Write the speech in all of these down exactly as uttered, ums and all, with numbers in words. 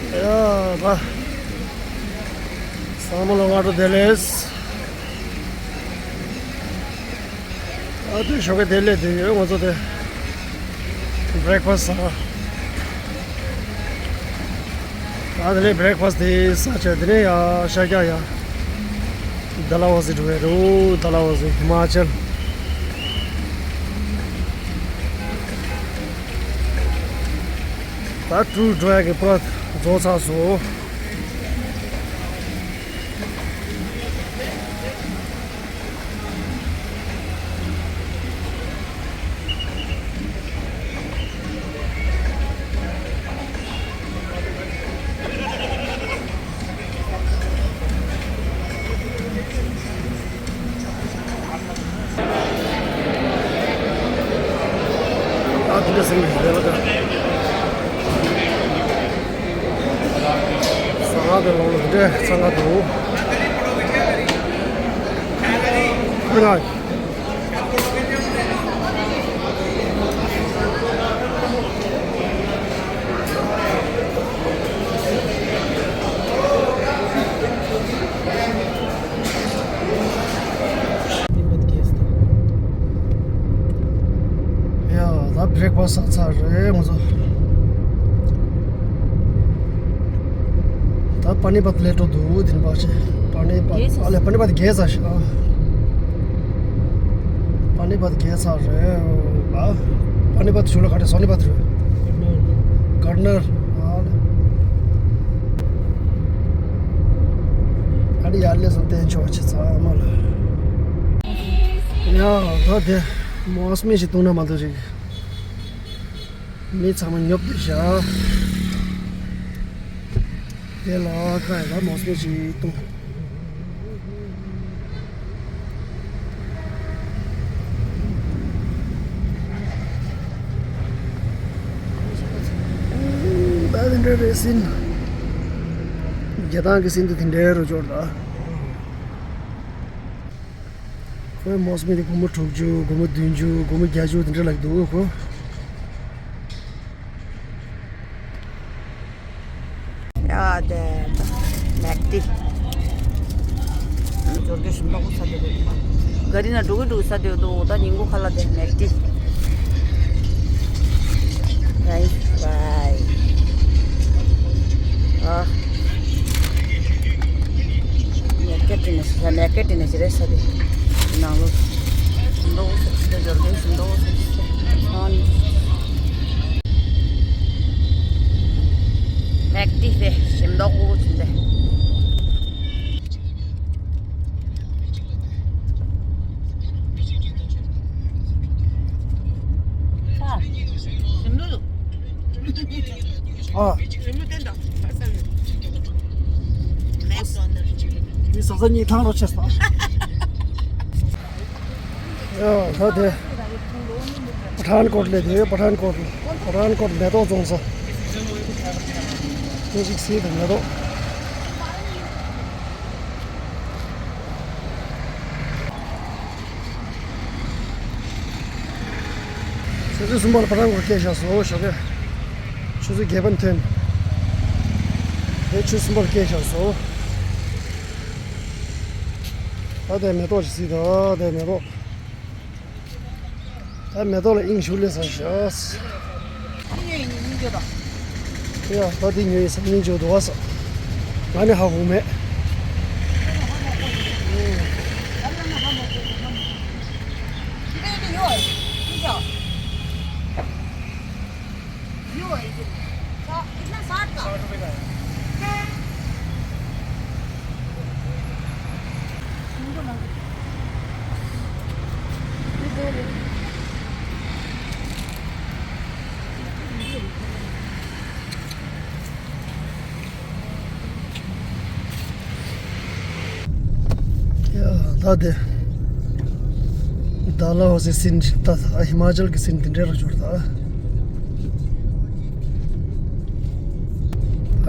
ཡ་ད། ཚང་མ་ལ་སྔ་དྲོ་བདེ་ལེགས། ཨ་དེ་ཞོགས་ཀས་དེ་སླེབས་དེ་ཡོད་ང་ཚོ་དེ། བྷི་རེག་ཕ་སི་ཟ། ཨ་དེ་ནས་བྷི་རེག་ཕ་སི་དེ་ཟ་བྱས་དེ་ནས་ཡ་ཤར་རྒྱག་ཡ། ཌལ་ཧོ་སི་འགྲོ་བའི་རེད། ཌལ་ཧོ་སི་ཧི་མ་ཅལ། ད་ཊུར་འགྲོ་ཡག་གི་པར་རྫོགས་ཚར་སོང་། ཨ་དེ་འདྲ་ཟེར་གི་རེད་ལ་ད། ཟ་ཁང་དེ་ལོགས་ལ་དེ་འདྲ་ཚང་ཁ་འདུག་ཁོ་ན། ཡ་ད་བྷི་རེག་ཕ་སི་ཟ་ཚར་རེད་ང་ཚོ། ད་པ་ནི་པད་སླེབས་འགྲོ་འདུག་དེ་རིང་ཕལ་ཆེར་པ་ནི་པད་རྒྱལ་ས། ཨ་ལས་པ་ནི་པད་རྒྱལ་ས་ཞིག་ཨ། པ་ནི་པད་རྒྱལ་ས་རེད་ཨ། པ་ནི་པད་གཞུང་ལ་ག་རེ་སོ་ནི་པད་རེད། གར་ནར། ཨ་ལས། ཨ་ནི་ཡར་སླེབས་སོང་བསྟན་ཆོག་ཆེ་ཚང་མ་ལ། ཡ་ད་དེ་མོ་སྨད་ཞིག་བཏུང་ན་མ་གཏོགས་ཅིག་མི་ཚང་མ་ཉོབ་སྡོད་བཞག་དེ་ལ་ཁ་ཡ་ལ་མོ་སྨད་ཅིག་བཏུང་། ད་དེ་འདྲ་རེད་ཟིན། རྒྱ་ཐང་གི་ཟིན་དུ་དེ་འདྲའི་རུ་འབྱོར་ད། ཁོའི་མོ་སྨད་དེ་སྒོར་མོ་དྲུག་ཅུ། སྒོར་མོ་བདུན་ཅུ། སྒོར་མོ་བརྒྱད་ཅུ་དེ་འདྲ་ལབ་འདུག་ཁོ། ཡ་དེ་ད་མེག་ཏི། འབྱོར་གི་ཞིམ་པོ་ས་དེ་རེད། ག་རི་ན་འགྲོ་གི་འགྲོ་གི་ས་དེ་འདུག་ད་ཉིན་གུང་ཁ་ལག་དེ་མེག་ཏི། French fry. ཨ། མེག་ཏི་ནས་ཤ་མེག་ཏི་ནས་ཤ་རེ་ས་དེ་ནང་ལོ། ཞིམ་པོ་ས་དེ་འབྱོར་གི་ཞིམ་པོ་ས་དེ་ཨ་ནི། མེག་ཏི་ཧྥེ་ཞིམ་མདོག་དགུ་བྱིན་ཏེ། ཨ། ཞིམ་མདོག་དང་། མི་ཟ་ས་གཉིས་ཐང་རོ་ཆེ་ས། ཡ་ད་དེ། པ་ཐན་ཀོཊ་ལ་དེ་པ་ཐན་ཀོཊ་ལ། པ་ཐན་ཀོཊ་མེ་ཏོག་བཙོང་ས། དེ་ཞིག་སྲིད་དང་མེ་ཏོག་ཆུ་ཚོད་གསུམ་པ་ལ་པ་ཐན་ཀོཊ་སྐད་བཞག་སོང་ཞོགས་ཀས། ཆུ་ཚོད་བརྒྱད་པ་ཐོན། དེ་ཆུ་ཚོད་གསུམ་པ་ལ་སྐད་བཞག་སོང་། ད་དེ་མེ་ཏོག་ཅིག་གཟིགས་དང་། དེ་མེ་ཏོག་ད་མེ་ཏོག་ལ་དབྱིངས་ཞུགས་ལེ་ས་ཤ། ཡ་ད་དེ་ཉོས་ཡིན་ས་སྙིང་རྗེ་འདུག་བ་ས། ང་ནི་ཧ་གོ་མེད། ཡ་ད་དེ། ཌལ་ཧོ་སི་ཟིན་ད་ཧི་མ་ཅལ་གྱི་ཟིན་དེ་འདྲ་རུ་གྱུར་ད།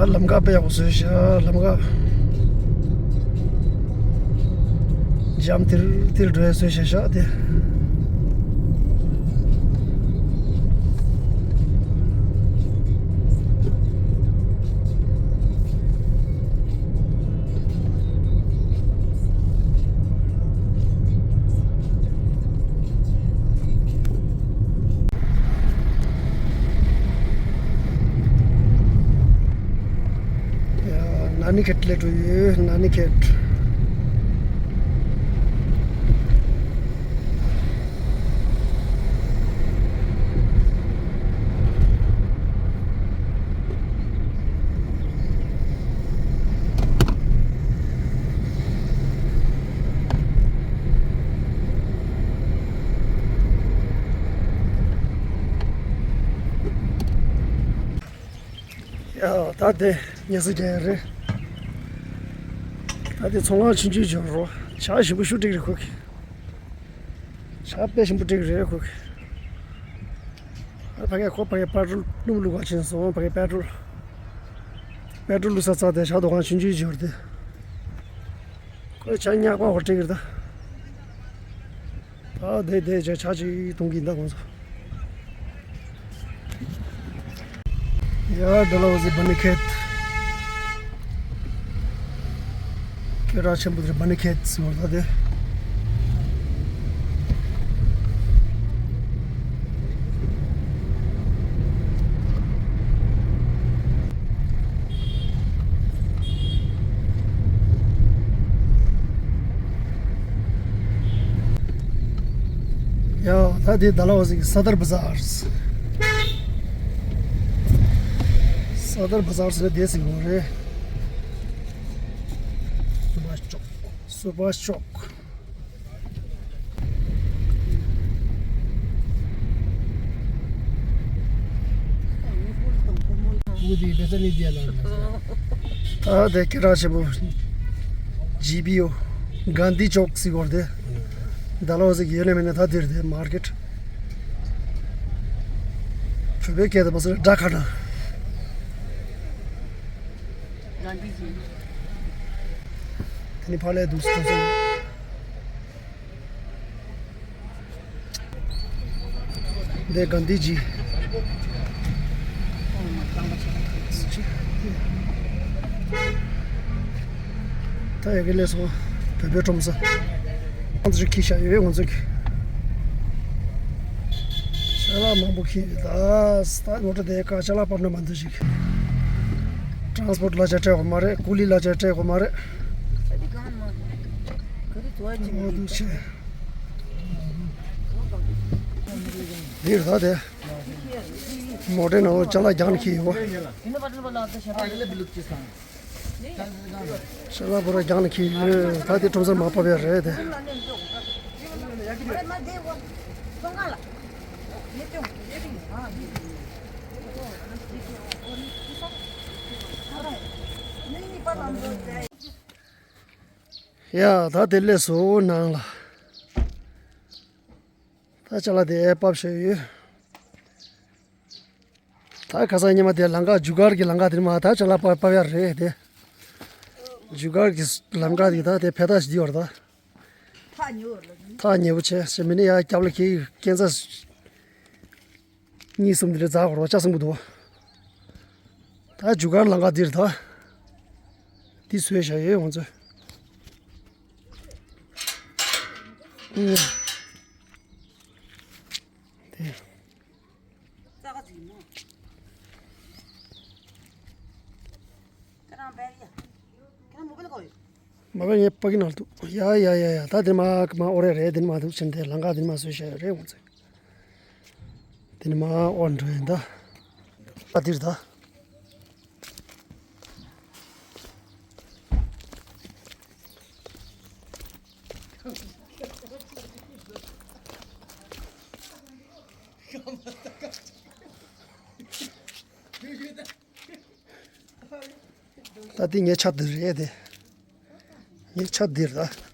ཨ་ལམ་ཁ་དཔེ་ཡག་པོ་བཟོས་ཤག་ལམ་ཁ། འཇམ་ཐིར་ཐིར་འགྲོ་ཡ་བཟོས་ཤག་ཤག་དེ། ན་ནི་ཁེད་སླེབས་འགྲོ་ཡོད། ན་ནི་ཁེད། ཡ། ད་དེ་ཉལ་ས་རྒྱག་ཡ་རེད། ད་དེ་ཚོང་ཁང་ཆུང་ཆུང་ཅིག་རེད། ཇ་ཞིམ་པོ་ཞེ་དྲག་རེད་ཁོ་གི། ཇ་དཔེ་ཞིམ་པོ་སྤྲད་ཀྱི་རེད་ཁོ་གི། ཨ། ཕ་གིར་ཁོ་ཕ་གིར་པེ་ཊོལ་བླུག་བླུག་པ་ཕྱིན་སོང་། ཕ་གིར་པེ་ཊོལ། པེ་ཊོལ་བླུག་ས་རྩ་དེ་ཇ་དོ་ཁང་ཆུང་ཆུང་ཅིག་ཡོད་རེད་དེ། ཁོས་ཇ་ཉག་པ་ཧོ་སྤྲད་ཀྱི་རེད་ད། ད་དེ་དེ་ཇ་ཇ་ཅིག་འཐུང་གི་ཡིན་ད་ཁོང་ཚོ། ཡ། ཌལ་ཧོ་སི་བྷ་ནི་ཁེད། སྐད་གྲགས་ཆེན་པོ་དེ་བྷ་ནི་ཁེད་ཟེར་བ་ད་དེ། ཡ། ད་དེ་ཌལ་ཧོ་སི་གི་སད་དར་བ་ཛར། སད་དར་བ་ཛར་ཟེར་ན་དེ་ཟེར་གྱི་རེད། སུ་པར་ཤོབ། སུ་པར་ཤོབ། ད་དེ་སྐད་གྲགས་ཆེན་པོ་ཇི་པི་ཨོ། གྷན་དྷི་ཅོག་ཟེར་གྱི་རེད་དེ། ཌལ་ཧོ་སི་གི་ཡོད་ན་མེད་ན་ད་དེ་རེད་དེ། མར་ཀེཊ། བོད་པའི་སྐད་དུ་མ་ཟེར་ཌ་ཁ་ན། དེ་ནི་ཕ་ལས་འདུག་སེ་འདུག་སེ། འདི་གྷན་དྷི་ཇི། ད་ཡ་གི་ལས་སོང་། བོད་པའི་ཁྲོམ་ས། ང་ཚོ་ཁྱི་ཤ་ཡོད་ང་ཚོ་གི། ཅ་ལག་མང་པོ་ཁྱི་ཡོད་ད། ས་ངོ་སྤྲོད་དེ་ཀ་ཅ་ལག་པར་ན་མ་འདུག་ཞིག་ཊ་རན་སི་པོར་ཊི་ལ་ཅ་སྤྲད་དགོས་མ་རེད། ཀུ་ལི་ལ་ཅ་སྤྲད་དགོས་མ་རེད། ཨོ་འདུག་ཆེ། འདིར་ད་དེ། མོ་ཊའི་ནང་ལ་ཅ་ལག་རྒྱག་ནས་ཁྱེར་ཡོང་བ། ཅ་ལག་པོ་ར་རྒྱག་ནས་ཁྱེར་ཡོད། ད་དེ་ཁྲོམ་སར་མར་ཕབ་ཡ་རེད་དེ། ཡ། ད་དེ་སླེབས་སོང་ནང་ལ། ད་ཅ་ལག་དེ་ཕབ་བཞག་ཡོད། ད་ཁ་སང་ཉི་མ་དེ་ལམ་ཁ་རྒྱུ་སྐར་གྱི་ལམ་ཁ་དེ་ནས་མར་ད་ཅ་ལག་ཕབ་ཕབ་ཡ་རེད་དེ། རྒྱུ་སྐར་གྱི་ལམ་ཁ་དེ་ད་དེ་ཕེ་ད་ཞིག་འདི་བར་ད། ཐག་ཉེ་བོ་རེད། ཐག་ཉེ་བོ་བྱས་ཞེས་མི་ནི་ཡ་སྐྱབས་ལ་ཁྱེད་ཀྱི་སྐས་འཛེག་གཉིས་གསུམ་དེ་འདྲ་འཛེག་དགོས་རེད་པ། ལྕགས་སྲིན་པོ་འདུག་པ། ད་རྒྱུ་སྐར་ལམ་ཁ་འདིར་ད། འདི་བཟོས་བཞག་ཡོད་ང་ཚོས། ཨུ། དེ། མ་པ་ངའི་པ་ཀི་ནང་འདུག་ཡ་ཡ་ཡ་ཡ། ད་དེ་མ་མ་ཨོ་རེ་རེད། དེ་མ་འདུག་ཕྱིན་ཏེ་ལམ་ཁ་དེ་མ་བཟོས་བཞག་ཡོད་རེད་ང་ཚོས། དེ་ནི་མ་ཨོ་འགྲོ་ཡིན་ད། ཨ་དེར་ད། ད་དེ་ངའི་ཆ་དེ་རེད་དེ། ངའི་ཆ་འདིར་ད།